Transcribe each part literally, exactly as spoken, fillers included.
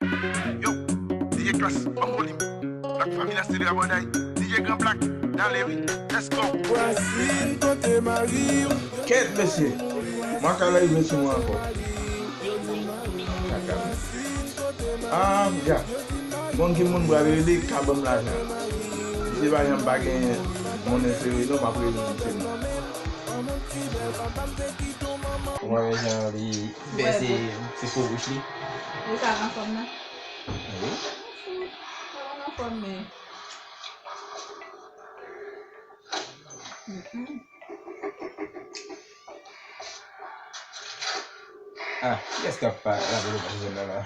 Yo, D J Klass, ban m volim. Black Family a se de abòday. D J Gran Black, n ale wi. Let's go. Racine kote mari w. Kèt mesye. Mwen ka rive sou mwen ankò. Kaka. Ah, ya. Bon, ki moun pral rele ka ban m lajan. Misye pa janm pa gen monnen sere non, m ap rele misye non. Mwen wè jan li fè se, se po bouch li. Li ka anfòm nan? Wi. Li pa anfòm, men. Mm-mm. Ah, kiyès k ap pa-, raple nou pa sezon nan la?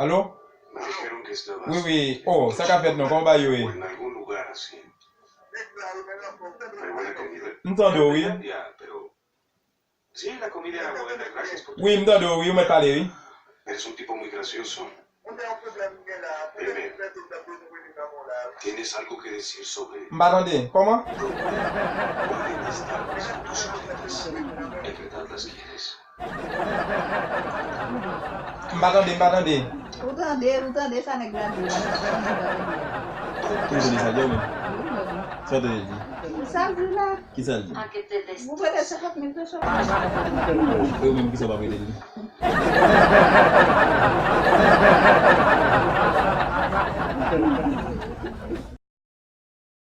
Alo? Wi, wi. Oh, sa k ap fèt non? Kòman bagay yo ye? M tande w, wi. Wi, m tande w, wi, ou mèt pale, wi. M pa tande. Kòman? M pa tande, m pa tande. Ou tande, ou tande sa nèg la di la. Ou tande sa l di a ou menm? Sa w tande l di? Sa l di la. Kisa l di? Ou prete senkant mil peso. E ou menm, kisa w pa prete l?